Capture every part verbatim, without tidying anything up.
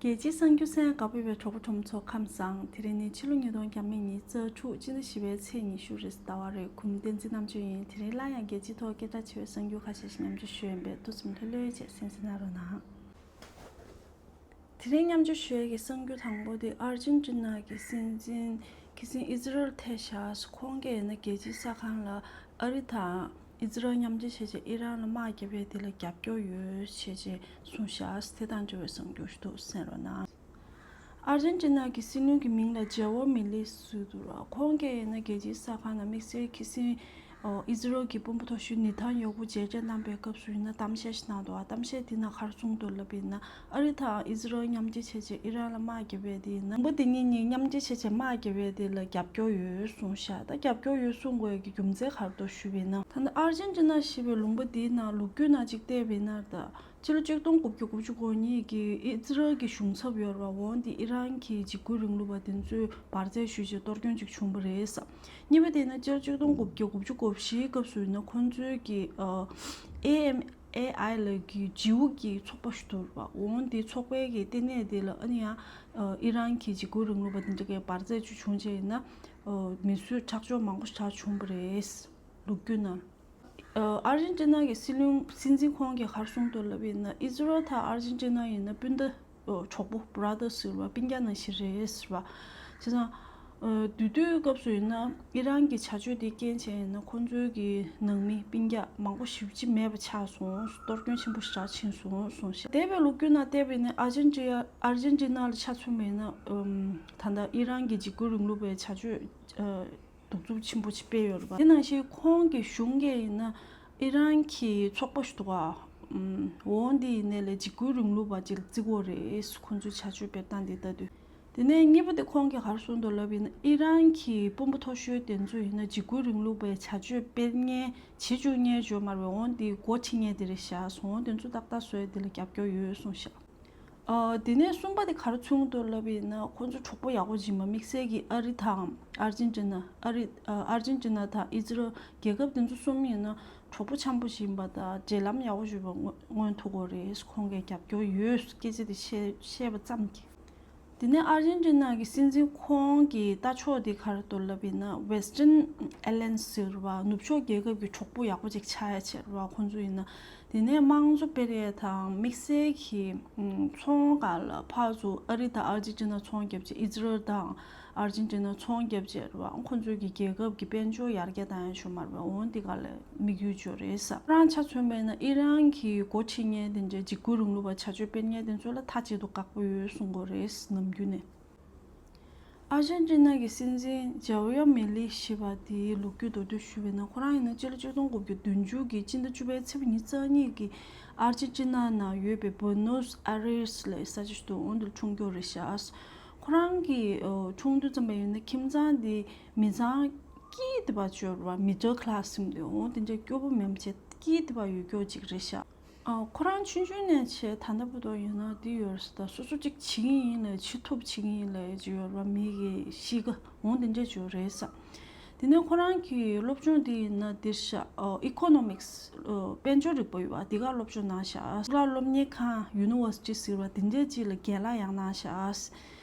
རྒྱལ་སྤྱིའི་གསར་འགྱུར་གསན་གནང་གནང་བའི་གྲོགས་པོ་གྲོགས་མོ་ཚོ་ཁམས་བཟང་། དེ་རིང་ནི་ཕྱི་ལོ་ཉིས་སྟོང་ཉེར་གཉིས་ཚེས་དྲུག་སྤྱི་ཟླ་བཞི་པའི་ཚེས་ཉི་ཤུ་རེད། ཟླ་བ་རེད། གུས་མོ་བསྟན་འཛིན་རྣམ་དཔྱོད་ཡིན། དེ་རིང་སླར་ཡང་རྒྱལ་སྤྱིའི་ཐོག་སྐད་གྲགས་ཆེ་བའི་གསར་འགྱུར་ཁ་ཤས་ཤིག་མཉམ་སྤྱོད་ཞུ་ཡིན་པས། ཏོག་ཙམ་ལྷོད་ལྷོད་བྱས་གསན་གཟིགས་གནང་རོགས་གནང་། དེ་རིང་མཉམ་སྤྱོད་ཞུ་ཡས་ཀྱི་གསར་འགྱུར་དང་པོ་དེ་ཨར་ཇེན་ཊི་ན་གི་སྲིད་འཛིན་ཁི་སིན་ཨི་ཟི་རལ་ཐད་བཞག་ཁོང་གིས་ཡིན་ན་རྒྱལ་སྤྱིའི་ས་ཁང་ལ་ཨ་རི་དང་ཨི་ཟི་རལ་མཉམ་འབྲེལ་བྱས་རྗེས་ཨི་རན་ལ་དམག་བརྒྱབ་པའི་དེ་ལ་རྒྱབ་སྐྱོར་ཡོད་བྱས་རྗེས་གསུངས་བཞག་དེ་དང་འབྲེལ་བའི་གསར་འགྱུར་ཞིག་འདུག་གསན་རོགས་གནང་། ཨར་ཇེན་ཊི་ན་གི་སྲིད་བློན་གྱི་མིང་ལ་ཇའོ་མི་ལི་ཟེར་འདུག་ལ། ཁོང་གིས་ཡིན་ན་རྒྱལ་སྤྱིའི་ས་ཁང་ནང་དམིགས་བསལ་ཁི་སིན་ཨོ་ཨི་ཟི་རལ་གྱི་དཔོན་པོ་མཐོ་ཤོས་ནེ་ཐན་ཡ་ཧུ་མཇལ་འཕྲད་གནང་པའི་སྐབས་སུ་ཡིན་ན་གཏམ་བཤད་ཞིག་གནང་འདུག་གཏམ་བཤད་དེ་ནང་ག་རེ་གསུངས་འདུག་ལབ་པ་ཡིན་ན། ཨ་རི་དང་ཨི་ཟི་རལ་མཉམ་འབྲེལ་བྱས་རྗེས་ཨི་རན་ལ་དམག་བརྒྱབ་པའི་དེ་ཡིན་ན། ལུང་པ་དེ་གཉིས་གཉིས་མཉམ་འབྲེལ་བྱས་རྗེས་དམག་བརྒྱབ་པའི་དེ་ལ་རྒྱབ་སྐྱོར་ཡོད་གསུངས་ཤག་ད་རྒྱབ་སྐྱོར་ཡོད་གསུང་དགོས་ཀྱི་རྒྱུ་མཚན་ག་རེ་འདུག་ཞུས་པ་ཡིན་ན། ད་ལྟ་ཨར་ཇེན་ཊི་ན་ཞེས་པའི་ལུང་པ་དེའི་ནང་ལོ་རྒྱུས་ནང་གཅིག་བལྟས་པ་ཡིན་ན། ད་ཕྱི་ལོ་ཆིག་སྟོང་དགུ་བརྒྱ་དགུ་བཅུ་གོ་གཉིས་ཀྱི་ཨི་ཟི་རལ་གྱི་གཞུང་ཚབ་ཡོད་རེད་པ། འོན་ཏེ་ཨི་རན་གྱི་འཇིགས་སྐུལ་རིང་ལུགས་པ་དེ་ཚོས་འབར་རྫས་ཞུས་རྗེས་གཏོར་སྐྱོན་ཅིག་བྱུང་བ་རེད། གཉིས་པ་དེ་ནི་ཕྱི་ལོ་ཆིག་སྟོང་དགུ་བརྒྱ་དགུ་བཅུ་གོ་བཞིའི་སྐབས་སུ་ཡིན་ན་ཁོང་ཚོའི་གི་ཨེ་ཨེམ་ཨེ་ཨའི་ལབ་ཀྱི་ཇིའུ་གི་ཚོགས་པ་ཞིག་འདུག་པ། འོན་ཏེ་ཚོགས་པའི་གི་ལྟེ་གནས་དེ་ལ་ཨ་ནི་ཡང་ཨི་རན་གྱི་འཇིགས་སྐུལ་རིང་ལུགས་པ་དེ་འདྲ་གི་འབར་རྫས་ཅིག་བྱུང་རྗེས་ཡིན་ན་མི་གསོད་ཁྲག་སྦྱོར་མང་པོ་ཞིག་བྱུང་བ་རེད། ལོ་རྒྱུས་ནང་། ཨ་ཨར་ཇེན་ཊི་ན་གི་སྲིད་བློན་སྲིད་འཛིན་ཁོང་གིས་ག་རེ་གསུངས་འདུག་ལབ་པ་ཡིན་ན། ཨི་ཟི་རལ་དང་ཨར་ཇེན་ཊི་ན་ཡིན་ན་སྤུན་ཟླ་གྲོགས་པོ་བྷ་ར་དར་ཟེར་བ་སྤུན་ཀྱག་ནང་བཞིན་རེད་ཟེར་བ། བྱས་ཙང་། དུས་དུས་སྐབས་སུ་ཡིན་ན་ཨི་རན་གྱི་བྱ་སྤྱོད་དེ་རྐྱེན་བྱས་ཡིན་ན་ཁོང་ཚོའི་གི་ནང་མི་སྤུན་ཀྱག་མང་པོ་ཞེ་ཅིག་མེད་པ་ཆགས་སོང་། གཏོར་སྐྱོན་ཆེན་པོ་ཞེ་དྲག་ཕྱིན་སོང་གསུངས་ཤག་འདས་པའི་ལོ་རྒྱུས་ནང་བལྟས་པ་ཡིན་ན་ཨར་ཇེན་ཊི་ཨར་ཇེན་ཊི་ན་ལ་ཆ་མཚོན་པ་ཡིན་ན། ད་ལྟ་ཨི་རན་གྱི་འཇིགས་སྐུལ་རིང་ལུགས་པའི་བྱ་སྤྱོད། གདུག་རྩུབ་ཆེན་པོ་ཅིག་སྤེལ་ཡོད་རེད་པ། དེ་ནང་བཞིན་ཁོང་གི་གཞུང་གིས་ཡིན་ན་ཨི་རན་གྱི་ཚོགས་པ་ཞིག་འདུག་ག་འོ་འདི་ཡིན་ནའི་ལས་འཇིགས་སྐུལ་རིང་ལུགས་པ་ཅིག་བརྩི་གི་ཡོད་རེད། ཁོང་ཚོའི་བྱ་སྤྱོད་སྤེལ་སྟངས་འདི་ལྟ་དུས། དེ་ནས་གཉིས་པ་དེ་ཁོང་གིས་ག་རེ་གསུངས་འདུག་ལབ་ཡིན་ན། ཨི་རན་གྱི་དཔོན་པོ་མཐོ་ཤོས་དེ་ཚོ་ཡིན་ན་འཇིགས་སྐུལ་རིང་ལུགས་པའི་བྱ་སྤྱོད་སྤེལ་མཁན་བྱེད་བཅུག་མཁན་ཅིག་ཡོད་མ་རེད་པ། འོ་འདི་འགོ་ཁྲིད་མཁན་དེ་རེད་ཤག་འོ་དེ་ཚོ་ཏག་ཏག་བཟོ་ཡ་དེ་ལ་རྒྱབ་སྐྱོར་ཡོད་གསུངས་ཤག་ཨ། དེ་ནས་གསུམ་པ་དེ་ག་རེ་མཚོན་གྱི་འདུག་ལབ་པ་ཡིན་ན། ཁོང་ཚོ་གྲོགས་པོ་ཡག་པོ་ཅིག་ཡིན་པ། དམིགས་བསལ་གྱི་ཨ་རི་དང་ཨར་ཇེན་ཊི་ན། ཨ་རི། ཨ། ཨར་ཇེན་ཊི་ན་དང་ཨི་ཟི་རལ་རྒྱལ་ཁབ་དེ་ཚོ་གསུམ་ཡིན་ན་གྲོགས་པོ་འཆམ་པོ་ཞིག་ཡིན་པ་དང་འབྲེལ་ལམ་ཡག་པོ་ཞིག་ཡོད་པ་མངོན་མངོན་ཐུབ་ཀྱི་ཡོད་རེད། ཁོང་གིས་རྒྱབ་སྐྱོར་ཡོད་སྐད་ཆ་དེ་བཤད་བཤད་པ་ཙམ་གྱིས། དེ་ནས་ཨར་ཇེན་ཊི་ན་གི་སྲིད་འཛིན་ཁོང་གི་ལྟ་ཕྱོགས་དེ་ག་རེ་འདུག་ལབ་པ་ཡིན་ན། Western Alliance ཟེར་བ། ནུབ་ཕྱོགས་རྒྱལ་ཁབ་ཀྱི་གྲོགས་པོ་ཡག་པོ་ཅིག་ཆགས་ཡ་ཆེད་རེད་པ། ཁོང་ཚོ་ཡིན་ན། དེ་ནས་དམངས་གཙོ་སྤེལ་ཡས་དང་དམིགས་བསལ་གྱི་ཚོང་སྒང་ལ་ཕར་ཚུར་ཨ་རི་དང་ཨར་ཇེན་ཊི་ན་ཚོང་བརྒྱབ་བྱས། ཨི་ཟི་རལ་དང་ཨར་ཇེན་ཊི་ན་ཚོང་བརྒྱབ་བྱས་རེད་པ། ཁོང་ཚོའི་གི་རྒྱལ་ཁབ་ཀྱི་དཔལ་འབྱོར་ཡར་རྒྱས་བཏང་ཡ་ཞུ་མ་རེད་པ། འོ་འདི་ག་ལ་དམིགས་ཡུལ་ཅིག་ཡོད་རེད་ས། ཁོ་རང་ཆ་མཚོན་པ་ཡིན་ན་ཨི་རན་གྱི་འགོ་ཁྲིད་མཁན་དེ་འདྲའི་འཇིགས་སྐུལ་རིང་ལུགས་པ་བྱ་སྤྱོད་སྤེལ་མཁན་དེ་ཚོ་ལ་མཐའ་གཅིག་ཏུ་དགག་པོ་ཡོད་གསུང་གི་ཡོད་རེད། ནམ་རྒྱུན་ནས། ཨར་ཇེན་ཊི་ན་གི་སྲིད་འཛིན་ཇའོ་ཡ་མེ་ལི་ཞེས་པ་དེའི་ལོ་རྒྱུས་མདོར་བསྡུས་ཞུས་པ་ཡིན་ན། ཁོ་རང་ཡིན་ན་སྤྱི་ལོ་ཆིག་སྟོང་དགུ་བརྒྱ་བདུན་ཅུ་གི་སྤྱི་ཟླ་བཅུ་པའི་ཚེས་ཉི་ཤུ་རྩ་གཉིས་ཀྱི་ཨར་ཇེན་ཊི་ན་ནང་ཡོད་པའི་བུ་ནོས་ཨ་རེས་ལབ་ས་ཆ་ཞིག་འདུག་འོ་འདིར་འཁྲུངས་ཀྱི་ཡོད་རེད་ཤག་ཁོ་རང་གི་འཁྲུངས་དུས་ཙམ་པ་ཡིན་ན་ཁྱིམ་ཚང་འདི་མི་ཚང་སྐྱིད་པ་ཅིག་ཡོད་རེད་པ། མི་ཌལ་ཁ་ལ་སི་ཟེར་གྱི་འདུག་འོ་དེ་འདྲའི་སྐྱོ་པོ་མིན་པ་བྱས་སྐྱིད་པ་ཡོད་རྒྱུ་ཅིག་རེད་ཤག་ཨ། ཁོ་རང་ཆུང་ཆུང་ནས་བྱས་ད་ལྟ་བར་དུ་ཡིན་ན་འདི་ཡོད་རེད་ཟེར། ད་སོ་སོ་གཅིག་བྱེད་ཀྱི་ཡིན་ལབ། བྱེད་ཐུབ་བྱེད་ཀྱི་ཡིན་ལབ་ཅིག་ཡོད་རེད་པ། མི་གི་གཤིས་ཀ་འོ་དེ་འདྲ་ཅིག་ཡོད་རེད་ཟེར། དེ་ནས་ཁོ་རང་གི་སློབ་སྦྱོང་དེ་ཡིན་ན་འདིར་ཤག་ཨ། ཨི་ཀོ་ནོ་མིག་སི། ཨ། དཔལ་འབྱོར་རིག་པ་ཡོད་པ་དེ་ག་སློབ་སྦྱོང་གནང་ཤག་གླ་སློབ་གཉེར་ཁང་ཡུ་ནི་ཝར་སི་ཊི་ཟེར་བ་དེ་འདྲ་ཅིག་ལ་རྒན་ལགས་ཡང་གནང་ཤག་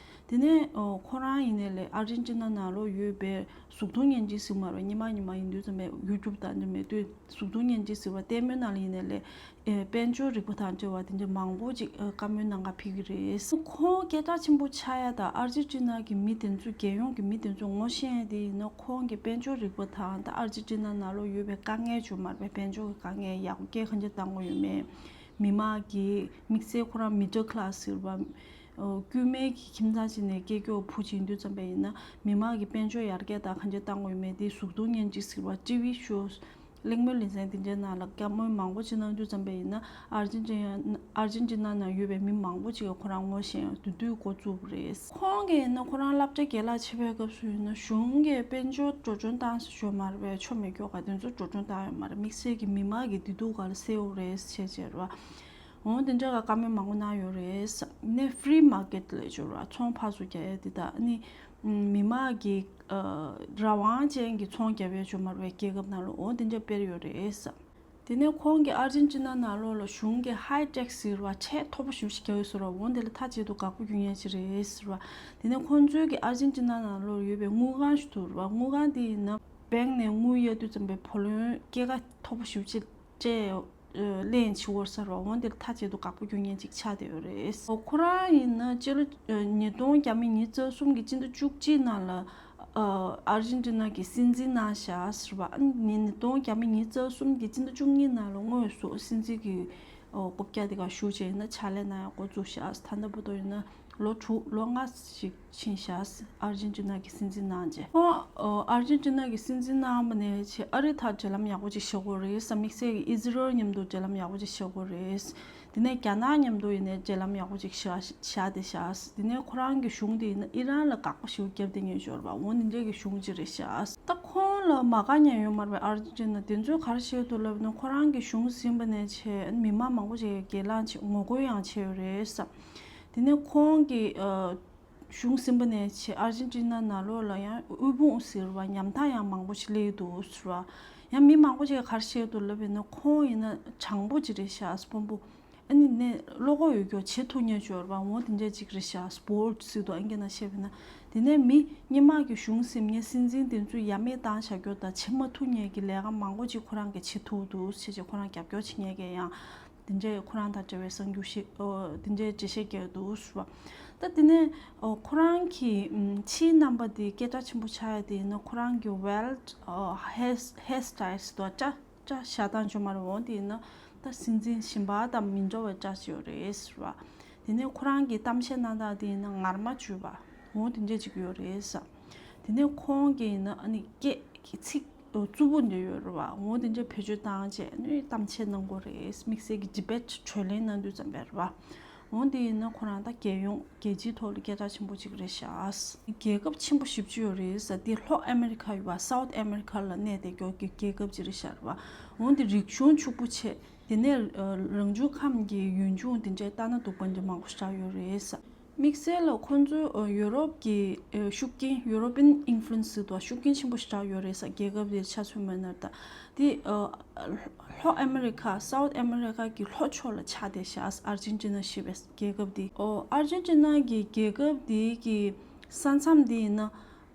དེ་ནས་ཨ། ཁོ་རང་ཡིན་ནའི་ལས་ཨར་ཇེན་ཊི་ན་ནང་ལོགས་ཡོད་པའི་གཟུགས་མཐོང་བརྙན་འཕྲིན་ཟེར་མ་རེད། སྔོན་མ་སྔོན་མ་ཡིན་དུས་ཙམ་པའི་ཡུ་ཊུབ་དང་འདྲ་མེད་དུས། གཟུགས་མཐོང་བརྙན་འཕྲིན་ཟེར་བ་ལྟད་མོའི་ནང་ལ་ཡིན་ནའི་ལས། ཨེ། དཔལ་འབྱོར་རིག་པ་དང་འབྲེལ་བ་དེ་འདྲ་མང་པོ་ཅིག་ཨ། བཀའ་མོལ་གནང་ག་ཕེབས་ཀྱི་རེད། ཁོང་སྐད་གྲགས་ཆེན་པོ་ཆགས་ཡ་དང་ཨར་ཇེན་ཊི་ན་གི་མི་དེ་ཚོ། རྒྱལ་ཡོངས་ཀྱི་མི་དེ་ཚོ་ངོ་ཤེས་ཡ་དེ་ཡིན་ན། ཁོང་གི་དཔལ་འབྱོར་རིག་པ་དང་། ད་ཨར་ཇེན་ཊི་ན་ནང་ལོགས་ཡོད་པའི་དཀའ་ངལ་ཅིག་ཡོད་མ་རེད་པས། དཔལ་འབྱོར་གྱི་དཀའ་ངལ། ཡར་རྒྱས་གང་འདྲ་བཏང་དགོས་ཡོད་མེད། མི་མང་གི། དམིགས་བསལ་ཁོ་རང་མི་ཌལ་ཁ་ལ་སི་ཟེར་བ། ཨ། དཀྱུས་མའི་གི་ཁྱིམ་ཚང་ཅིག་ནས་སྐྱེས་རྒྱུ་བུ་ཅིག་ཡིན་དུས་ཙམ་པ་ཡིན་ན། མི་མང་གི་དཔལ་འབྱོར་ཡར་རྒྱས་དང་གང་འདྲ་བཏང་དགོས་ཡོད་མེད་དེ། གཟུགས་མཐོང་བརྙན་འཕྲིན་ཟེར་བ། ཊི་ཝི་ཤོ། གླེང་མོལ་ལེ་ཚན་དེ་འདྲའི་ནང་ལ་བཀའ་མོལ་མང་པོ་ཅིག་གནང་དུས་ཙམ་པ་ཡིན་ན། ཨར་ཇེན་ཊི་ན། ཨར་ཇེན་ཊི་ན་ནང་ཡོད་པའི་མི་མང་པོ་ཅིག་གིས་ཁོ་རང་ངོ་ཤེས་ཡ་དེ་དུས་འགོ་བཙུགས་པ་རེད། ཁོང་གིས་ཡིན་ན་ཁོ་རང་བསླབ་བྱ་རྒན་ལགས་བྱེད་པའི་སྐབས་སུ་ཡིན་ན། གཞུང་གིས་དཔལ་འབྱོར་འགྲོ་སྐྱོད་བཏང་ཟེར་ཞུ་མ་རེད་པས། ཆོ་མེད་སྐྱོ་ག་དེ་ཚོ་འགྲོ་སྐྱོད་བཏང་ཡོད་མ་རེད། དམིགས་བསལ་གྱི་མི་མང་གི་བདེ་སྡུག་སྒང་ལ་གསལ་པོ་རེད་ཟེར་བྱས་རེད་པ། འོ་དེ་འདྲ་ག་བཀའ་མོལ་མང་པོ་གནང་ཡོད་རེད། ནས་ཕི་རི་མར་ཀེཊ་ལབ་ཅིག་ཡོད་རེད་པ། ཚོང་ཕར་ཚུར་རྒྱག་ཡ་དེ་དང་། ཨ་ནི་མི་མང་གི་ཨ། རང་དབང་ཅན་གྱི་ཚོང་རྒྱག་ཡ་ཅིག་ཡོད་མ་རེད་པས། རྒྱལ་ཁབ་ནང་ལ། འོ་དེ་འདྲ་སྤེལ་ཡོད་རེད། དེ་ནས་ཁོང་གིས་ཨར་ཇེན་ཊི་ན་ནང་ལོགས་ལ་གཞུང་གི་ཧའི་ཊེག་ཟེར་བ་ཁྲལ་མཐོ་པོ་ཞེ་པོ་ཞིག་བརྒྱབ་ཡོད་ཟེར་བ། འོ་འདི་ལ་མཐའ་གཅིག་ཏུ་དགག་པ་རྒྱག་མཁན་ཅིག་རེད་ཟེར་བ། དེ་ནས་ཁོང་ཚོའི་གི་ཨར་ཇེན་ཊི་ན་ནང་ལོགས་ཡོད་པའི་དངུལ་ཁང་ཞིག་འདུག་ཟེར་བ། དངུལ་ཁང་དེ་ཡིན་ན་བེང་ནས་དངུལ་གཡར་དུས་ཙམ་པའི་བུ་ལོན་སྐྱེད་ཀ་མཐོ་པོ་ཞེ་པོ་ཅིག་སྤྲད་ལེན་བྱེད་ཀྱི་ཡོད་ཟེར་བ། འོ་འདི་ལ་མཐའ་གཅིག་ཏུ་དགག་པ་རྒྱག་མཁན་ཅིག་ཆགས་བསྡད་ཡོད་རེད། ཁོ་རང་ཡིན་ན་སྤྱི་ལོ་ཉིས་སྟོང་བརྒྱ་མེད་ཉི་ཤུ་རྩ་གསུམ་གྱི་སྤྱི་ཟླ་བཅུ་གཅིག་ནང་ལ་ཨ་ཨར་ཇེན་ཊི་ན་གི་སྲིད་འཛིན་གནང་བཞག་ཟེར་བ། ཨ་ནི་ཉིས་སྟོང་བརྒྱ་མེད་ཉི་ཤུ་རྩ་གསུམ་གྱི་སྤྱི་ཟླ་བཅུ་གཉིས་ནང་ལ་དངོས་སུ་སྲིད་འཛིན་གྱི་ཨོ་རྐུབ་བཀྱག་དེ་ག་བཞུགས་བྱས་ཡིན་ན་ཕྱག་ལས་གནང་ཡག་འགོ་བཙུགས་བཞག། ད་ལྟ་བར་དུ་ཡིན་ན་ལོ་དྲུག་ལོ་ལྔ་ཞིག་ཕྱིན་བཞག། ཨར་ཇེན་ཊི་ན་གི་སྲིད་འཛིན་གནང་རྗེས། ཁོང་ཨོ་ཨར་ཇེན་ཊི་ན་གི་སྲིད་འཛིན་གནང་བ་ནས་བྱས་ཨ་རི་དང་འབྲེལ་ལམ་ཡག་པོ་ཅིག་བྱེད་ཀྱི་ཡོད་རེད་ཟེར། དམིགས་བསལ་གྱི་ཨི་ཟི་རལ་མཉམ་དུ་འབྲེལ་ལམ་ཡག་པོ་ཅིག་བྱེད་ཀྱི་ཡོད་རེད། དེ་ནས་རྒྱ་ནག་མཉམ་དུ་ཡིན་ནའི་འབྲེལ་ལམ་ཡག་པོ་ཅིག་བཞག་བཞག་བསྡད་བཞག། དེ་ནས་ཁོ་རང་གི་གཞུང་དེ་ཡིན་ན་ཨི་རན་ལ་དགག་པ་ཞེ་པོ་བརྒྱབ་བསྡད་མཁན་ཅིག་ཡོད་རེད་པ། འོ་འདི་འདྲའི་གི་གཞུང་ཅིག་རེད་བཞག། ད་ཁོང་ལ་མ་དགའ་མཁན་ཡོད་མ་རེད་པས། ཨར་ཇེན་ཊི་ན་དེ་ཚོས་ག་རེ་བཤད་འདུག་ལབ་ན། ཁོ་རང་གི་གཞུང་ཟིན་པ་ནས་བྱས་མི་མང་མང་པོ་ཅིག་གིས་སྒེར་ལངས་བྱས་ངོ་རྒོལ་ཡང་བྱས་ཡོད་རེད་ཟེར། དེ་ནས་ཁོང་གི་ཨ་གཞུང་ཟིན་པ་ནས་བྱས་ཨར་ཇེན་ཊི་ན་ནང་ལོགས་ལ་ཡང་དབུལ་ཕོངས་ཟེར་བ་ཉམ་ཐག་ཡང་མང་པོ་ཞིག་སླེབས་འདུག་ཟེར་བ། ཡང་མི་མང་པོ་ཞིག་གིས་ག་རེ་བཤད་འདུག་ལབ་ཡིན་ན། ཁོང་ཡིན་ན་དྲང་པོ་ཅིག་རེད་ཤག་དཔོན་པོ། ཨ་ནི་ནས་བློ་ཁོག་ཡོད་རྒྱུ་བྱེད་ཐུབ་མཁན་ཅིག་ཡོད་རེད་པ། འོ་དེ་འདྲ་ཅིག་རེད་ཤག་སྤོ་ལོ་ཟེར་འདུག་ཨིན་སྐད་ནང་བཤད་པ་ཡིན་ན། དེ་ནས་མི་སྔོན་མ་གི་གཞུང་ཟིན་མཁན་སྲིད་འཛིན་དེ་ཚོ་ཡ་མེད་བཏང་བཞག་རྒྱུ་དང་བྱེད་མ་ཐུབ་མཁན་གྱི་ལས་ཀ་མང་པོ་ཅིག་ཁོ་རང་གིས་བྱེད་ཐུབ་འདུག་ཟེར་བྱས་ཁོ་རང་རྒྱབ་སྐྱོར་བྱེད་མཁན་གྱི་ཡང་དེ་འདྲའི་ཁོ་རང་དང་འབྲེལ་བའི་གསར་འགྱུར་ཞིག་ཨོ་དེ་འདྲའི་འགྲེལ་བཤད་བརྒྱབ་འདུག་ཟེར་བ། ད་དེ་ནས་ཨོ་ཁོ་རང་གི་ཨམ་ཕྱིའི་རྣམ་པ་དེ་སྐད་གྲགས་ཆེན་པོ་ཆགས་ཡ་དེ་ཡིན་ན། ཁོ་རང་གི་ཝེལ་ཨོ་ཧེར་ཧེར་སི་ཊལ་ཟེར་དུས་སྐྲ་སྐྲ་བཞར་སྟངས་ཅིག་ཡོད་མ་རེད། འོ་དེ་ཡིན་ན་ད་སྲིད་འཛིན་གཞན་པ་དང་མི་འདྲ་བའི་སྐྲ་ཅིག་ཡོད་རེད་ཟེར་བ། དེ་ནས་ཁོ་རང་གི་གཏམ་བཤད་གནང་སྟངས་དེ་ཡིན་ན་ངར་མ་བརྗོད་པ། འོ་དེ་འདྲ་ཅིག་ཡོད་རེད་ཟེར། དེ་ནས་ཁོང་གིས་ཡིན་ན་ཨ་ནི་སྐད་ཀྱི་ཚིག་རྩུབ་པོ་འདྲ་ཡོད་རེད་བ། འོ་དེ་འདྲ་བེད་སྤྱོད་བཏང་བྱས་ཨ་ནི་གཏམ་བཤད་གནང་གི་ཡོད་རེད། དམིགས་བསལ་གྱི་ཌི་བེ་ཊི་གྲོས་གླེང་གནང་དུས་ཙམ་པ་རེད་བ། འོ་དེ་ཡིན་ན་ཁོ་རང་ད་རྒྱལ་ཡོངས་རྒྱལ་སྤྱིའི་ཐོག་ལ་སྐད་གྲགས་ཆེན་པོ་ཅིག་རེད་ཤག། རྒྱལ་ཁབ་ཆེན་པོ་བཞི་བཅུ་ཡོད་རེད་ཟེར། དེ་ལྷོ་ཨ་མེ་རི་ཁ་ཡོད་པ། སའུ་ཐི་ཨ་མེ་རི་ཁ་ལ་གནས་བསྡད་ཀྱོག་གི་རྒྱལ་ཁབ་ཅིག་རེད་ཤག་རེད་བ། འོ་དེ་རིག་གཞུང་ཕྱུག་པོ་བྱས། དེ་ནས་ཨ་རང་བྱུང་ཁམས་ཀྱི་ཡུལ་ལྗོངས་དེ་འདྲའི་ལྟ་ན་སྡུག་པ་འདྲ་མང་པོ་ཞིག་ཡོད་རེད་ཟེར། དམིགས་བསལ་ལ་ཁོང་ཚོའི་ཨ་ཡུ་རོབ་ཀྱི་ཨ་ཤུགས་རྐྱེན། ཡུ་རོ་པི་ཡན་ཨིན་ཕུ་ལུ་ཨེན་སི་ཟེར་དུས་ཤུགས་རྐྱེན་ཆེན་པོ་ཞིག་ཡོད་རེད་ཟེར། རྒྱལ་ཁབ་དེ་ཆ་མཚོན་པ་ཡིན་ན། ད་དེ་ཨ་ལྷོ་ཨ་མེ་རི་ཁ། སའུ་ཐི་ཨ་མེ་རི་ཁ་གི་ལྷོ་ཕྱོགས་ལ་ཆགས་བསྡད་ཤག། ཨར་ཇེན་ཊི་ན་ཞེས་པའི་རྒྱལ་ཁབ་དེ། ཨོ་ཨར་ཇེན་ཊི་ན་གི་རྒྱལ་ཁབ་དེ་གི་ས་མཚམས་དེ་ཡིན་ན་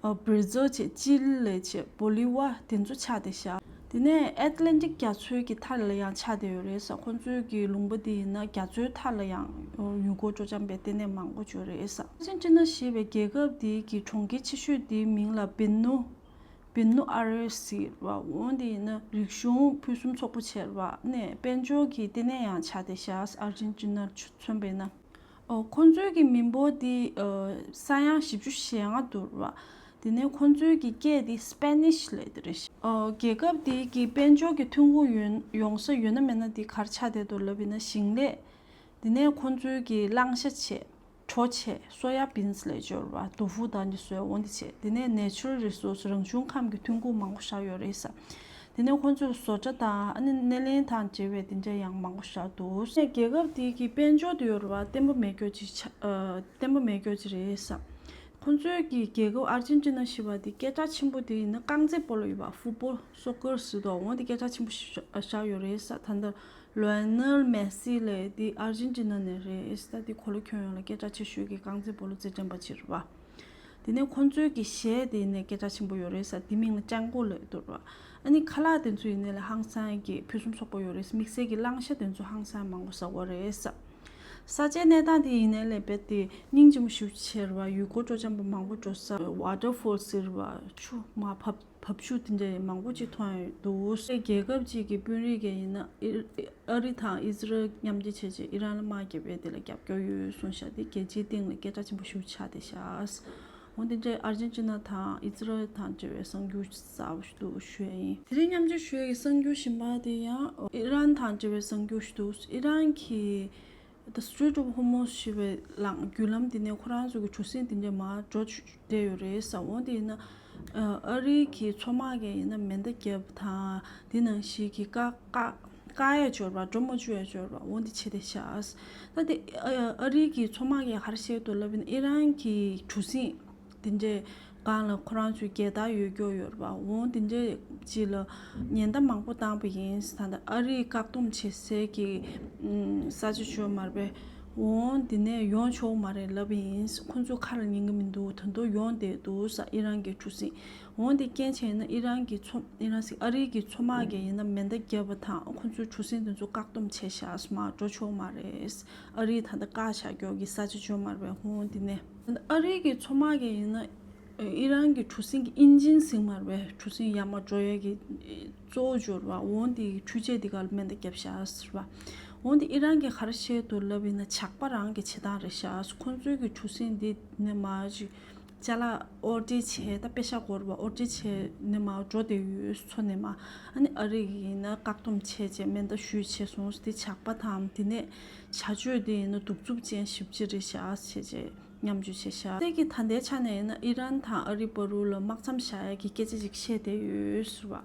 ཨ་བྷི་ར་ཛིལ་བྱས། ཅི་ལི་བྱས། བོ་ལི་ཝ་དེ་ཚོ་ཆགས་བསྡད་ཤག། དེ་ནས་ཨེཊ་ལན་ཊིག་རྒྱ་མཚོའི་གི་མཐའ་ལ་ཡང་ཆགས་བསྡད་ཡོད་རེད་ཟེར། ཁོང་ཚོའི་གི་ལུང་པ་དེ་ཡིན་ན་རྒྱ་མཚོའི་མཐའ་ལ་ཡང་ཡུལ་སྐོར་སྤྲོ་འཆམ་པའི་ལྟེ་གནས་མང་པོ་ཅིག་ཡོད་རེད་ཟེར། ཨར་ཇེན་ཊི་ན་ཞེས་པའི་རྒྱལ་ཁབ་དེའི་གི་གྲོང་ཁྱེར་ཆེ་ཤོས་དེའི་མིང་ལ་བེ་ནུ། བེ་ནུ་ཨ་རེས་ཟེར་བ། འོ་དེ་ཡིན་ན་རིག་གཞུང་ཕུན་སུམ་ཚོགས་པོ་བྱས་པ་ནས་དཔལ་འབྱོར་གྱི་ལྟེ་གནས་ཡང་ཆགས་བསྡད་ཤག། ཨར་ཇེན་ཊི་ན་མཚོན་པ་ཡིན་ན། ཨོ་ཁོང་ཚོའི་གི་མི་འབོར་དེ་ཨ་ས་ཡ་བཞི་བཅུ་ཞེ་ལྔ་འདུག་ར། དེ་ནས་ཁོང་ཚོའི་གི་སྐད་དེ་སི་པེ་ནིཤ་ལབ་དེ་རེད་ཤག། ཨོ་རྒྱལ་ཁབ་དེའི་གི་དཔལ་འབྱོར་གྱི་ཐོན་ཁུངས་ཡོང་ཡོང་ས་ཡོད་ན་མེད་ན་དེ་ག་རེ་ཆགས་བསྡད་འདུག་ལབ་ཡིན་ན་ཞིང་ལས། དེ་ནས་ཁོང་ཚོའི་གི་གླང་ཤ་བྱས། གྲོ་བྱས། སོ་ཡ་བིན་སི་ལབ་ཅིག་ཡོད་ར། ཏོ་ཧྥུ་དང་དེ་ཚོ་འོ་དེ་བྱས། དེ་ནས་ནེ་ཅུ་རལ་རི་སོར་སི། རང་བྱུང་ཁམས་ཀྱི་ཐོན་ཁུངས་མང་པོ་ཞིག་ཡོད་རེད་ཟེར། དེ་ནས་ཁོང་ཚོས་བཟོ་གྲྭ་དང་ཨ་ནི་སྣེ་ལེན་དང་འབྲེལ་བའི་དེ་འདྲ་ཡང་མང་པོ་ཞིག་འདུག། རྒྱལ་ཁབ་དེ་གི་དཔལ་འབྱོར་དེ་ཡོད་རེད་བ། བརྟན་པོ་མེད་རྒྱུ་ཅིག་ཆགས། ཨ་བརྟན་པོ་མེད་རྒྱུ་ཅིག་རེད་ཟེར། ཁོང་ཚོའི་གི་རྒྱལ་ཁབ་ཨར་ཇེན་ཊི་ན་ཞེས་པ་དེ་སྐད་གྲགས་ཆེན་པོ་དེ་ཡིན་ན་རྐང་རྩེད་སྤོ་ལོ་ཡོད་པ། ཧྥུ་པོ། སོ་ཀར་ཟེར་དུས་འོ་དེ་སྐད་གྲགས་ཆེན་པོ་ཞིག་ཆགས་ཡོད་རེད་ཟེར། ད་ལྟ་ལོ་ནེལ་མེ་སི་ལབ་དེ་ཨར་ཇེན་ཊི་ན་ནས་རེད་ཟེར། ད་དེ་གོ་ལ་ཁྱོན་ཡོངས་ལ་སྐད་གྲགས་ཆེ་ཤོས་ཀྱི་རྐང་རྩེད་སྤོ་ལོ་རྩེད་འགྲན་པ་ཅིག་རེད་བ། དེ་ནས་ཁོང་ཚོའི་གི་གཞས་དེ་ནས་སྐད་གྲགས་ཆེན་པོ་ཡོད་རེད་ཟེར། དེ་མིང་ལ་ཅང་གོ་ལབ་འདུག་ར། ཨ་ནི་ཁ་ལག་དེ་ཚོ་ཡིན་ནའི་ལ་ཧང་སང་གི་ཕུན་སུམ་ཚོགས་པོ་ཡོད་རེད། དམིགས་བསལ་གྱི་གླང་ཤ་དེ་ཚོ་ཧང་སང་མང་པོ་ཟ་གི་ཡོད་རེད་ཟེར། ས་ཆའི་གནས་སྟངས་དེ་ཡིན་ནའི་ལ་རྦད་དེ་སྙིང་རྗེ་མོ་ཞེ་པོ་ཅིག་རེད་བ། ཡུལ་སྐོར་སྤྲོ་འཆམ་པ་མང་པོ་འགྲོ་ས། ཝ་ཊར་ཕོལ་ཟེར་བ། ཆུ་མར་བབས་བབས་ཆུ་དེ་འདྲ་མང་པོ་ཅིག་མཐོང་ཡོད་འདུག། རྒྱལ་ཁབ་ཅིག་གི་དཔོན་རིགས་ཀྱིས་ཡིན་ན་ཨི་ཨ་རི་དང་ཨི་ཟི་རལ་མཉམ་འབྲེལ་བྱས་བྱས་ཨི་རན་ལ་དམག་བརྒྱབ་པའི་དེ་ལ་རྒྱབ་སྐྱོར་ཡོད་གསུངས་ཤག། དེ་རྒྱལ་སྤྱིའི་སྟེང་ལ་སྐད་གྲགས་ཆེན་པོ་ཞེ་པོ་ཆགས་བསྡད་ཤག། འོ་དེ་འདྲའི་ཨར་ཇེན་ཊི་ན་དང་ཨི་ཟི་རལ་དང་འབྲེལ་བའི་གསར་འགྱུར་གསར་པ་ཞིག་འདུག་ཞུ་ཡ་ཡིན། དེ་རིང་མཉམ་སྤྱོད་ཞུ་ཡ་གི་གསར་འགྱུར་གཞན་པ་དེ་ཡང་ཨི་རན་དང་འབྲེལ་བའི་གསར་འགྱུར་ཞིག་འདུག། ཨི་རན་གྱིས་The Strait of Hormuz ཞེས་པའི་ལམ། རྒྱུ་ལམ་དེ་ནས་ཁོ་རང་ཚོ་གི་གྲུ་གཟིངས་དེ་འདྲ་མར་འགྲོ་བསྡད་ཡོད་རེད་ཟེར། འོ་དེ་ཡིན་ན་ཨ་རི་གི་མཚོ་དམག་གིས་ཡིན་ན་མེ་མདའ་བརྒྱབ་དང་དེ་ནང་བཞིན་གྱི་བཀག་བཀག་བཀག་ཡ་ཅིག་ཡོད་རེད་བ། འགྲོ་མ་བཅུག་ཡ་ཅིག་ཡོད་རེད་བ། འོ་འདི་བྱས་བསྡད་ཤག། ད་དེ་ཨ་ཨ་རི་གི་མཚོ་དམག་གིས་ག་རེ་བཤད་འདུག་ལབ་ན་ཨི་རན་གྱི་གྲུ་གཟིངས་དེ་འདྲའི་ སྒང་ལ་ཁོ་རང་ཚོའི་རྒྱལ་དར་ཡོད་སྐྱོ་ཡོད་རེད་པ། འོང་དེ་འདྲའི་ཅིག་ལ་ཉེན་བརྡ་མང་པོ་བཏང་པ་ཡིན། ད་ལྟ་ཨ་རིའི་བཀག་སྡོམ་བྱེད་སའི་གི་ས་ཆ་ཞོ་མར་པས། འོང་དེ་ནས་ཡོང་ཆོག་མ་རེད་ལབ་ཡིན། ཁོ་ཚོ་ཁ་ལ་ཉན་གི་མི་འདུག་ད་དུང་ཡོང་བསྡད་འདུག་ས། ཨི་རན་གྱི་གྲུ་གཟིངས། འོང་དེ་རྐྱེན་བྱས་ན་ཨི་རན་གྱི་མཚོ་ཨི་རན་ཟེར་ཨ་རི་གི་མཚོ་དམག་གིས་ཡིན་ན་མེ་མདའ་བརྒྱབ་པ་དང་ཁོ་ཚོའི་གྲུ་གཟིངས་དེ་ཚོ་བཀག་སྡོམ་བྱས་བཞག་མར་འགྲོ་ཆོག་མ་རེད། ཨ་རིའི་ད་ལྟ་བཀག་བཞག་རྒྱུ་གི་ས་ཆ་ཞོ་མར་པས། འོང་དེ་ནས་ཨ་རི་གི་མཚོ་དམག་གིས་ཡིན་ན། ཨི་རན་གྱི་གྲུ་གཟིངས་ཀྱི་ཨིན་ཇིན་ཟེར་མར་པས། གྲུ་གཟིངས་ཡར་མར་འགྲོ་ཡས་ཀྱི་གཙོ་བོ་འབྱོར་བ། འོང་དེ་འཕྲུལ་ཆས་དེ་ག་ལ་མེ་མདའ་བརྒྱབ་བཞག་ཟེར་བ། འོང་དེ་ཨི་རན་གྱིས་ག་རེ་བཤད་འདུག་ལབ་ཡིན་ན་ཇག་པ་རང་གི་བྱེད་སྟངས་རེད་བཞག་ཁོ་ཚོའི་གི་གྲུ་གཟིངས་འདི་ནས་མར་ཅིག་ཅ་ལག་ཨོར་ཌར་བྱས་ད་པེ་ཤ་སྒོར་བ་ཨོར་ཌར་བྱས་ནས་མར་འགྲོ་བསྡད་ཡོད་མཚོ་ནས་མར། ཨ་ནི་ཨ་རི་གིས་ཡིན་ན་བཀག་སྡོམ་བྱས་བྱས་མེ་མདའ་གཞུས་བྱས་སོང་དེ་ཇག་པ་དང་དེ་ནས་བྱ་སྤྱོད་དེ་ཡིན་ན་གདུག་རྩུབ་ཅན་ཞེ་པོ་ཅིག་རེད་བཞག་བྱས་བྱས། མཉམ་སྤྱོད་བྱེད་ཤག་དེ་གི་ད་ལྟའི་ཆ་ནས་ཡིན་ན་ཨི་རན་དང་ཨ་རི་བར་ལ་དམག་མཚམས་བཞག་ཡ་གི་སྐད་ཆ་ཅིག་བཤད་བསྡད་ཡོད་ཟེར་བ།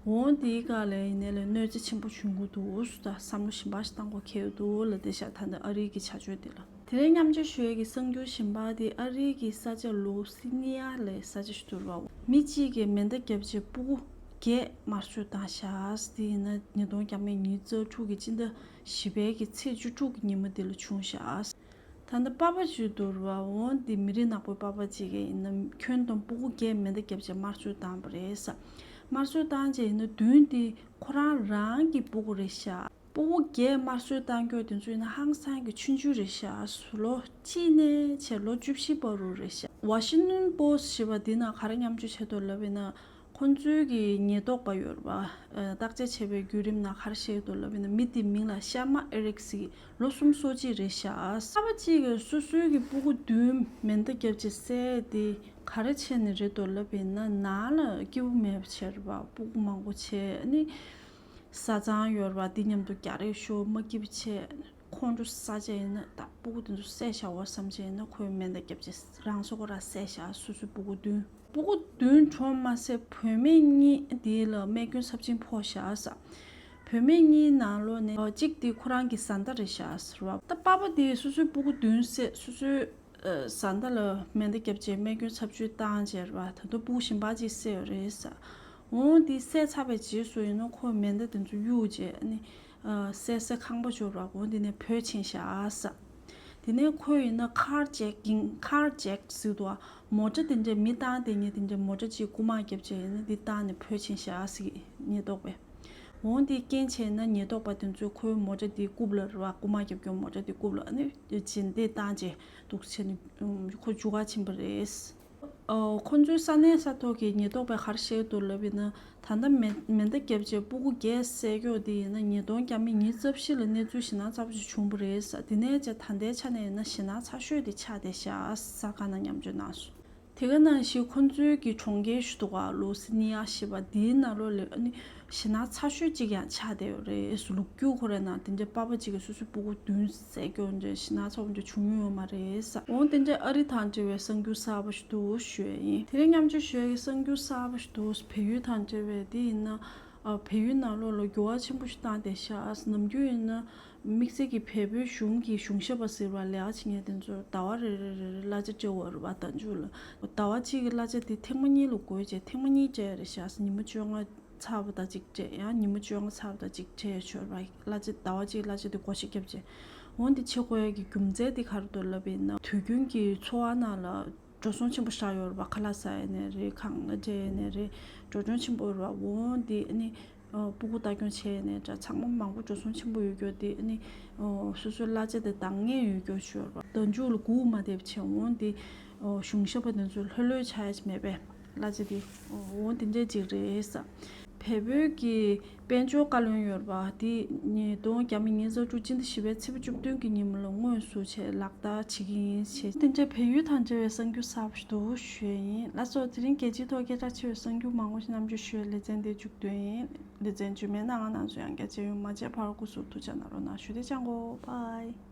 འོང་དེའི་སྐབས་ལ་ཡིན་ནའི་ལ་གནོད་འཚེ་ཆེན་པོ་བྱུང་གི་འདུག་ཟེར། ད་བསམ་བློ་ཞིབ་པ་ཞིག་བཏང་དགོས་ཁེལ་འདུག་ལ་བསྡད་ཤག་ད་ལྟ་ཨ་རི་གི་བྱ་སྤྱོད་དེ་ལ། དེ་རིང་མཉམ་སྤྱོད་ཞུ་ཡ་གི་གསར་འགྱུར་གཞན་པ་དེ་ཨ་རི་གི་ས་ཆ་ལུ་སི་ནི་ཡ་ལའི་ས་ཆ་ཞིག་ཏུ་རེད་བ། མི་གཅིག་གིས་མེ་མདའ་བརྒྱབ་རྗེས་སྤུ་གུ་བརྒྱད་དམར་གསོད་བཏང་ཤག་དེ་ཡིན་ན་ཉིས་སྟོང་ཉི་ཤུ་རྩ་དྲུག་གི་སྤྱི་ཟླ་བཞི་པའི་གི་ཚེས་བཅུ་དྲུག་གི་ཉིན་མོ་དེ་ལ་བྱུང་ཤག་ད་ལྟ་པ་ཕ་ཅིག་འདུག་ར། འོང་འདི་མི་རིགས་ནག་པོའི་པ་ཕ་ཅིག་གིས་ཡིན་ན་ཁྱོན་བསྡོམས་སྤུ་གུ་བརྒྱད་མེ་མདའ་བརྒྱབ་བྱས་དམར་གསོད་བཏང་པ་རེད་ས། དམར་གསོད་བཏང་རྗེས་ཡིན་ན་བདུན་དེ་ཁོ་རང་རང་གི་སྤུ་གུ་རེད་ཤག་སྤུ་གུ་བརྒྱད་དམར་གསོད་བཏང་རྒྱུ་དེ་ཚོ་ཡིན་ན་ཧང་སང་གི་ཆུང་ཆུང་རེད་ཤག་ལོ་གཅིག་ནས་བྱས་ལོ་བཅུ་བཞི་བར་དུ་རེད་ཤག Washington Post་ཞེས་པ་འདི་ན་ག་རེ་མཉམ་སྤྱོད་བྱས་འདུག་ལབ་ཡིན་ན། ཁོང་ཚོའི་གི་ཉེན་རྟོག་པ་ཡོད་རེད་པ། ཨ། བརྟག་དཔྱད་བྱས་པའི་བརྒྱུད་རིམ་ནང་ག་རེ་བཤད་ཀྱི་འདུག་ལབ་ཡིན་ན། མི་དེའི་མིང་ལ་ཤར་མ་ཨེ་རིག་ཟེར། ལོ་སུམ་ཅུ་སོ་གཅིག་རེད་ཤག་པ་ཕ་གཅིག་གིས་སོ་སོའི་གི་སྤུ་གུ་བདུན་མེ་མདའ་བརྒྱབ་བྱས་བསད་དེ་ག་རེ་བྱས་ནས་རེད་འདུག་ལབ་ཡིན་ན། ནང་ལ་སྐྱིད་པོ་མེད་པ་བྱས་རེད་པ། སྤུ་གུ་མང་པོ་བྱས་ནི། ས་གཙང་ཡོད་རེད་པ། འདི་མཉམ་དུ་རྒྱག་རེས་ཤོར་མ་སྐྱིད་པོ་བྱས། ཁོང་ཁྲོ་ཟ་བྱས་ཡིན་ན་ད་སྤུ་གུ་དེ་ཚོ་བསད་བཞག་འོ་བསམ་བྱས་ཡིན་ན་ཁོས་མེ་མདའ་བརྒྱབ་བྱས་རང་སྲོག་རང་བསད་བཞག་སོ་སོའི་སྤུ་གུ་བདུན། སྤུ་གུ་བདུན་གྲོངས་མ་ཟད་བུད་མེད་གཉིས་དེ་ལ་རྨས་སྐྱོན་ཚབས་ཆེན་ཕོག་བཞག་ས། བུད་མེད་གཉིས་ནང་ལོགས་ནས་གཅིག་དེ་ཁོ་རང་གི་བཟའ་ཟླ་རེད་བཞག་ཟེར་བ། ད་པ་ཕ་དེ་སོ་སོའི་སྤུ་གུ་བདུན་བསད། སོ་སོའི་ཨ། བཟའ་ཟླ་ལ་མེ་མདའ་བརྒྱབ་བྱས་རྨས་སྐྱོན་ཚབས་ཆེན་བཏང་བྱས་རེད་པ། ད་དུང་སྤུ་གུ་གཞན་པ་ཅིག་བསད་ཡོད་རེད་ས། འོང་དེ་བསད་ཚར་བའི་རྗེས་སུ་ཡིན་ན་ཁོས་མེ་མདའ་དེ་ཚོ་གཡུགས་བྱས་ནི། ཨ། བསད་སའི་ཁང་པ་ཅིག་ཡོད་རེད་པ། འོང་དེ་ནས་བུད་ཕྱིན་བཞག་ས། དེ་ནས་ཁོས་ཡིན་ན་ཁར་ཇེག་ཀིང་། ཁར་ཇེག་ཟེར་འདུག་པ། མོ་ཊ་དེ་འདྲའི་མི་བཏང་བསྡད་མཁན་དེ་འདྲའི་མོ་ཊ་ཅིག་རྐུ་མ་བརྒྱབ་བྱས་ཡིན་ན་འདི་བཏང་ནས་བུད་ཕྱིན་བཞག་ཟེར་གི་ཉེན་རྟོག་པས། འོང་དེ་རྐྱེན་བྱས་ན་ཉེན་རྟོག་པ་དེ་ཚོས་ཁོའི་མོ་ཊ་དེ་རྐུབ་ལ་རེད་པ། རྐུ་མ་བརྒྱབ་མཁན་མོ་ཊ་དེ་རྐུབ་ལ་ཨ་ནི་བྱིན་དེ་བཏང་བྱས་འདུག་བྱས་ནས་ཁོ་མཇུག་ག་ཕྱིན་པ་རེད། ཨོ། ཁོ་ཚོའི་ས་གནས་ས་ཐོག་གི་ཉེན་རྟོག་པས་ག་རེ་བཤད་འདུག་ལབ་ཡིན་ན། ད་ལྟ་མེ་མེ་མདའ་བརྒྱབ་བྱས་སྤུ་གུ་བརྒྱད་བསད་རྒྱུ་དེ་ཡིན་ན་ཉིས་སྟོང་ཉི་ཤུ་རྩ་བཞི་ལ་གནས་ཚུལ་ཞེད་སྣང་ཚ་པོ་ཞིག་བྱུང་བ་རེད་ས། དེ་ནས་བྱས་ད་ལྟའི་ཆ་ནས་ཡིན་ན་ཞེད་སྣང་ཚ་ཤོས་དེ་ཆགས་བསྡད་ཤག་ས་ཁ་ན་མཉམ་སྤྱོད་གནང་སོང་། དེ་ག་ནང་བཞིན་ཁོ་ཚོའི་གི་གྲོང་ཁྱེར་ཞིག་འདུག་ག་ལུ་སི་ནི་ཡ་ཞེས་པ་དེའི་ནང་ལོགས་ལ་ཨ་ནི་ཞེད་སྣང་ཚ་ཤོས་ཅིག་ཡང་ཆགས་བསྡད་ཡོད་རེད། ལོ་རྒྱུས་ཁོ་རའི་ནང་དེ་འདྲའི་པ་ཕ་གཅིག་གིས་སོ་སོའི་སྤུ་གུ་བདུན་བསད་རྒྱུ་འདྲ་ཞེད་སྣང་ཚ་པོ་འདྲ་བྱུང་མྱོང་ཡོད་མ་རེད་ས། འོང་དེ་འདྲའི་ཨ་རི་དང་འབྲེལ་བའི་གསར་འགྱུར་གསར་པ་ཞིག་འདུག་ཞུ་ཡས་ཡིན། དེ་རིང་མཉམ་སྤྱོད་ཞུ་ཡས་ཀྱི་གསར་འགྱུར་གསར་པ་ཞིག་འདུག་བལ་ཡུལ་དང་འབྲེལ་བའི་དེ་ཡིན་ན། ཨ། བལ་ཡུལ་ནང་ལོགས་ལ་འགྱུར་བ་ཆེན་པོ་ཞིག་བཏང་བསྡད་ཤག་ནམ་རྒྱུན་ཡིན་ན་དམིགས་བསལ་གྱི་བལ་པོའི་གཞུང་གི་གཞུང་ཞབས་པ་ཟེར་བ་ལས་ཀ་བྱེད་མཁན་དེ་ཚོ་ཟླ་བ་རེ་རེ་རེ་རེ་གླ་ཆ་སྤྲད་ཡོད་རེད་པ། ཟླ་མཇུག་ལ་ཟླ་བ་གཅིག་གི་གླ་ཆ་དེ་ཐེངས་མ་གཉིས་ལ་བགོས་བྱས་ཐེངས་མ་གཉིས་སྤྲད་ཡོད་རེད་ཤག་ཉི་མ་བཅོ་ལྔ་ཚར་བ་དང་གཅིག་སྤྲད། ཡང་ཉི་མ་བཅོ་ལྔ་ཚར་བ་དང་གཅིག་སྤྲད་ཡོད་རེད་པ། གླ་ཆ་ཟླ་བ་གཅིག་གླ་ཆ་དེ་བགོ་བཤའ་བརྒྱབ་བྱས། འོན་ཏེ་བྱེད་དགོས་ཡ་གི་རྒྱུ་མཚན་དེ་ག་རེ་འདུག་ལབ་པ་ཡིན་ན། དུས་རྒྱུན་གྱི་འཚོ་བ་ནང་ལ་འགྲོ་སོང་ཆེན་པོ་བཞག་ཡོད་རེད་པ། ཁ་ལག་ཟ་ཡས་ནས་རེད། ཁང་གླ་སྤྲད་ཡས་ནས་རེད། འགྲོ་སོང་ཆེན་པོ་ཡོད་རེད་པ། འོན་ཏེ་ཨ་ནི་ཨ། སྤུ་གུ་ལྟ་སྐྱོང་བྱས་ནས་འདྲ་ཚང་མ་མང་པོ་འགྲོ་སོང་ཆེན་པོ་ཡོད་རྒྱུ་དེ་ཨ་ནི་ཨ། སོ་སོའི་གླ་ཆ་དེ་འདང་ངེས་ཡོད་རྒྱུ་ཞིག་ཡོད་རེད་པ། ཟླ་མཇུག་ལ་སྒུག་མ་བསྡད་པ་བྱས། འོན་ཏེ་ཨ། གཞུང་ཞབས་པ་དེ་ཚོ་ལྷོད་ལྷོད་ཆགས་ཡ་ཞིག་མེད་པས། གླ་ཆ་དེ་འོ་འོ་དེ་འདྲས་ཅིག་རེད་ས། བལ་པོའི་གི་དཔལ་འབྱོར་བཀའ་བློན་ཡོད་རེད་པ། དེ་ཉིས་སྟོང་ཉི་ཤུ་རྩ་དྲུག་སྤྱི་ཟླ་བཞི་པའི་ཚེས་པ་བཅུ་བདུན་གྱི་ཉིན་མོ་ལ་དངོས་སུ་ཆེད་ལག་བསྟར་བྱེད་ཀྱི་ཡིན་ཞེས། དེ་འདྲའི་བལ་ཡུལ་དང་འབྲེལ་བའི་གསར་འགྱུར་གསར་པ་ཞིག་འདུག་ཞུས་ཡིན། ལགས་སོ། དེ་རིང་རྒྱལ་སྤྱིའི་ཐོག་སྐད་གྲགས་ཆེ་བའི་གསར་འགྱུར་མང་པོ་ཞིག་མཉམ་སྤྱོད་ཞུ་བའི་ལེ་ཚན་འདི་མཇུག་བསྡུས་ཡིན། ལེ་ཚན་རྗེས་མའི་གནས་སྟངས་ནང་ཚུད་ཡང་བསྐྱར་མཇལ་ཡོང་། མ་མཇལ་བར་སྐུ་གཟུགས་ཐུགས་ཅག་གནང་རོགས་གནང་ཞུ། དེ་ཅང་གོ། པའི།